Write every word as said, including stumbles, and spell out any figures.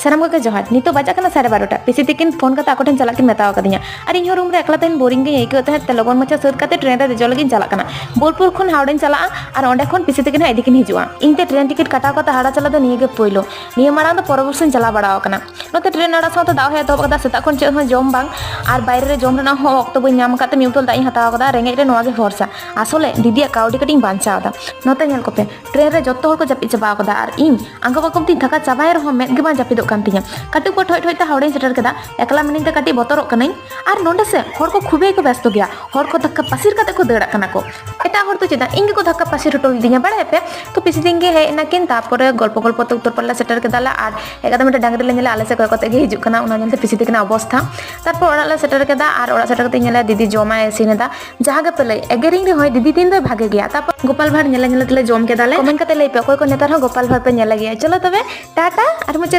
ᱥᱟᱱᱟᱢ ᱠᱚᱜᱮ ᱡᱚᱦᱟᱨ᱾ ᱱᱤᱛᱚᱜ ᱵᱟᱡᱟᱜ ᱠᱟᱱᱟ ᱥᱟᱲᱮ ᱵᱟᱨᱚᱴᱟ᱾ ᱯᱤᱥᱤ ᱛᱤᱠᱤᱱ ᱯᱷᱳᱱ ᱠᱟᱛᱮ ᱟᱠᱚ ᱴᱷᱮᱱ ᱪᱟᱞᱟᱜ ᱠᱤᱱ ᱢᱮᱛᱟᱣ ᱟᱠᱟᱫᱤᱧᱟ᱾ ᱟᱨ ᱤᱧ ᱦᱚᱸ ᱨᱩᱢ ᱨᱮ ᱮᱠᱞᱟ ᱛᱟᱦᱮᱱ ᱵᱳᱨᱤᱝ ᱜᱤᱧ ᱟᱹᱭᱠᱟᱹᱣᱮᱫ ᱛᱟᱦᱮᱸᱫ, ᱛᱮ ᱞᱚᱜᱚᱱ ᱢᱟᱪᱷᱟ ᱥᱟᱹᱛ ᱠᱟᱛᱮ ᱴᱨᱮᱱ ᱨᱮ ᱫᱮᱡᱚᱜ ᱞᱟᱹᱜᱤᱫ ᱤᱧ ᱪᱟᱞᱟᱜ ᱠᱟᱱᱟ᱾ ᱵᱳᱞᱯᱩᱨ ᱠᱷᱚᱱ ᱦᱟᱣᱲᱟᱧ ᱪᱟᱞᱟᱜᱼᱟ ᱟᱨ ᱚᱸᱰᱮ ᱠᱷᱚᱱ ᱯᱤᱥᱤ ᱛᱤᱠᱤᱱ ᱦᱚᱸ ᱤᱫᱤ ᱠᱤᱱ ᱦᱤᱡᱩᱜᱼᱟ᱾ ᱤᱧ ᱛᱮ ᱴᱨᱮᱱ ᱴᱤᱠᱤᱴ ᱠᱟᱴᱟᱣ ᱠᱟᱛᱮ ᱦᱟᱣᱲᱟ ᱪᱟᱞᱟᱜ ᱫᱚ ᱱᱤᱭᱟᱹ ᱜᱮ ᱯᱳᱭᱞᱳ᱾ ᱱᱤᱭᱟᱹ ᱢᱟᱲᱟᱝ ᱫᱚ ᱯᱚᱨᱚᱵᱚᱨᱥᱤᱧ ᱪᱟᱞᱟᱣ ᱵᱟᱲᱟ ᱟᱠᱟᱱᱟ᱾ ᱱᱚᱛᱮ ᱴᱨᱮᱱ ᱟᱲᱟᱜ ᱥᱟᱶᱛᱮ ᱫᱟᱜ ᱦᱚᱸ ᱮᱛᱚᱦᱚᱵ ᱟᱠᱟᱫᱟ, ᱥᱮᱛᱟᱜ ᱠᱷᱚᱱ ᱪᱮᱫ ᱦᱚᱸ ᱡᱚᱢ ᱵᱟᱝ ᱟᱨ ᱵᱟᱭᱨᱮ ᱨᱮ ᱡᱚᱢ ᱨᱮᱱᱟᱜ ᱦᱚᱸ ᱚᱠᱛᱚ ᱵᱟᱹᱧ ᱧᱟᱢ ᱟᱠᱟᱫ ᱛᱮ ᱢᱤᱫ ᱵᱳᱛᱚᱞ ᱫᱟᱜ ᱤᱧ ᱦᱟᱛᱟᱣ ᱟᱠᱟᱫᱟ᱾ ᱨᱮᱸᱜᱮᱡ ᱨᱮ ᱱᱚᱣᱟ ᱜᱮ ᱵᱷᱚᱨᱥᱟ᱾ ᱟᱥᱚᱞᱮ ᱫᱤᱫᱤᱭᱟᱜ ᱠᱟᱹᱣᱰᱤ ᱠᱟᱹᱴᱤᱡ ᱤᱧ ᱵᱟᱧᱪᱟᱣ ᱮᱫᱟ᱾ ᱱᱚᱛᱮ ᱧᱮᱞ ᱠᱚᱯᱮ, ᱴᱨᱮᱱ ᱨᱮ ᱡᱚᱛᱚ ᱦᱚᱲ ᱠᱚ ᱡᱟᱹᱯᱤᱫ ᱪᱟᱵᱟ ᱟᱠᱟᱫᱟ ᱟᱨ ᱤᱧ ᱟᱸᱜᱚᱵ ᱟᱸᱜᱚᱵ ᱛᱤᱧ ᱛᱷᱟᱠᱟ ᱪᱟᱵᱟᱭᱮᱱ ᱨᱮᱦᱚᱸ ᱢᱮᱫ ᱜᱮ ᱵᱟᱝ ᱡᱟᱹᱯᱤᱫᱚᱜ ᱠᱟᱱ ᱛᱤᱧᱟ᱾ ᱠᱟᱹᱴᱩᱵ ᱠᱚ ᱴᱷᱚᱡ ᱴᱷᱚᱡ ᱛᱮ ᱦᱟᱣᱲᱟᱧ ᱥᱮᱴᱮᱨ ᱠᱮᱫᱟ᱾ ᱮᱠᱞᱟ ᱢᱤᱱᱟᱹᱧ ᱛᱮ ᱠᱟᱹᱴᱤᱡ ᱵᱚᱛᱚᱨᱚᱜ ᱠᱟᱹᱱᱟᱹᱧ᱾ ᱟᱨ ᱱᱚᱸᱰᱮ ᱥᱮ ᱦᱚᱲ ᱠᱚ ᱠᱷᱩᱵᱮᱭ ᱠᱚ ᱵᱮᱥᱛᱚ ᱜᱮᱭᱟ᱾ ᱦᱚᱲ ᱠᱚ ᱫᱷᱟᱠᱠᱟ ᱯᱟᱹᱥᱤᱨ ᱠᱟᱛᱮ ᱠᱚ ᱫᱟᱹᱲᱟᱜ ᱠᱟᱱᱟ ᱠᱚ᱾ ᱮᱴᱟᱜ ᱦᱚᱲ ᱫᱚ ᱪᱮᱫᱟᱜ, ᱤᱧ ᱜᱮᱠᱚ ᱫᱷᱟᱠᱠᱟ ᱯᱟᱹᱥᱤᱨ ᱦᱚᱴᱚ ᱞᱤᱫᱤᱧᱟ, ᱵᱟᱲᱟᱭᱟᱯᱮ? ᱛᱚ ᱯᱤᱥᱤ ᱛᱤᱠᱤᱱ ᱜᱮ ᱦᱮᱡ ᱮᱱᱟᱠᱤᱱ, ᱛᱟᱨᱯᱚᱨᱮ ᱜᱚᱞᱯᱚ ᱜᱚᱞᱯᱚ ᱛᱮ ᱩᱛᱛᱚᱨ ᱯᱟᱲᱟ ᱞᱮ ᱥᱮᱴᱮᱨ ᱠᱮᱫᱟᱞᱮ᱾ ᱟᱨ ᱮᱠᱫᱚᱢ ᱢᱤᱫᱴᱮᱱ ᱰᱟᱝᱨᱤ ᱞᱮ ᱧᱮᱞᱟ, ᱟᱞᱮ ᱥᱮᱫ ᱠᱚᱭᱚᱜ ᱠᱟᱛᱮ ᱜᱮ ᱦᱤᱡᱩᱜ ᱠᱟᱱᱟ, ᱚᱱᱟ ᱧᱮᱞᱛᱮ ᱯᱤᱥᱤ ᱛᱤᱠᱤᱱᱟᱜ ᱚᱵᱚᱥᱛᱷᱟ᱾ ᱛᱟᱨᱯᱚᱨ ᱚᱲᱟᱜ ᱞᱮ ᱥᱮᱴᱮᱨ ᱠᱮᱫᱟ᱾ ᱟᱨ ᱚᱲᱟᱜ ᱥᱮᱴᱮᱨ ᱠᱟᱛᱮ ᱧᱮᱞᱟ ᱫᱤᱫᱤ ᱡᱚᱢᱟᱜ ᱮ ᱤᱥᱤᱱ ᱮᱫᱟ᱾ ᱡᱟᱦᱟᱸ ᱜᱮ ᱯᱮ ᱞᱟᱹᱭ, ᱮᱜᱮᱨᱤᱧ ᱨᱮᱦᱚᱸᱭ ᱫᱤᱫᱤ ᱛᱤᱱ ᱫᱚᱭ ᱵᱷᱟᱜᱮ ᱜᱮᱭᱟ᱾ ᱛᱟᱨᱯᱚᱨ ᱜᱳᱯᱟᱞ ᱵᱷᱟᱸᱲ ᱧᱮᱞᱮ ᱧᱮᱞᱮ ᱛᱮᱞᱮ ᱡᱚᱢ ᱠᱮᱫᱟᱞᱮ᱾ ᱠᱚᱢᱮᱱᱴ ᱠᱟᱛᱮ ᱞᱟᱹᱭ ᱯᱮ ᱚᱠᱚᱭ ᱠᱚ ᱱᱮᱛᱟᱨ ᱦᱚᱸ ᱜᱳᱯᱟᱞ ᱵᱷᱟᱸᱲ ᱯᱮ ᱧᱮᱞ ᱜᱮᱭᱟ᱾ ᱪᱚᱞᱚ ᱛᱚᱵᱮ, ᱴᱟᱴᱟ ᱟᱨ ᱢᱩᱪᱟᱹᱫ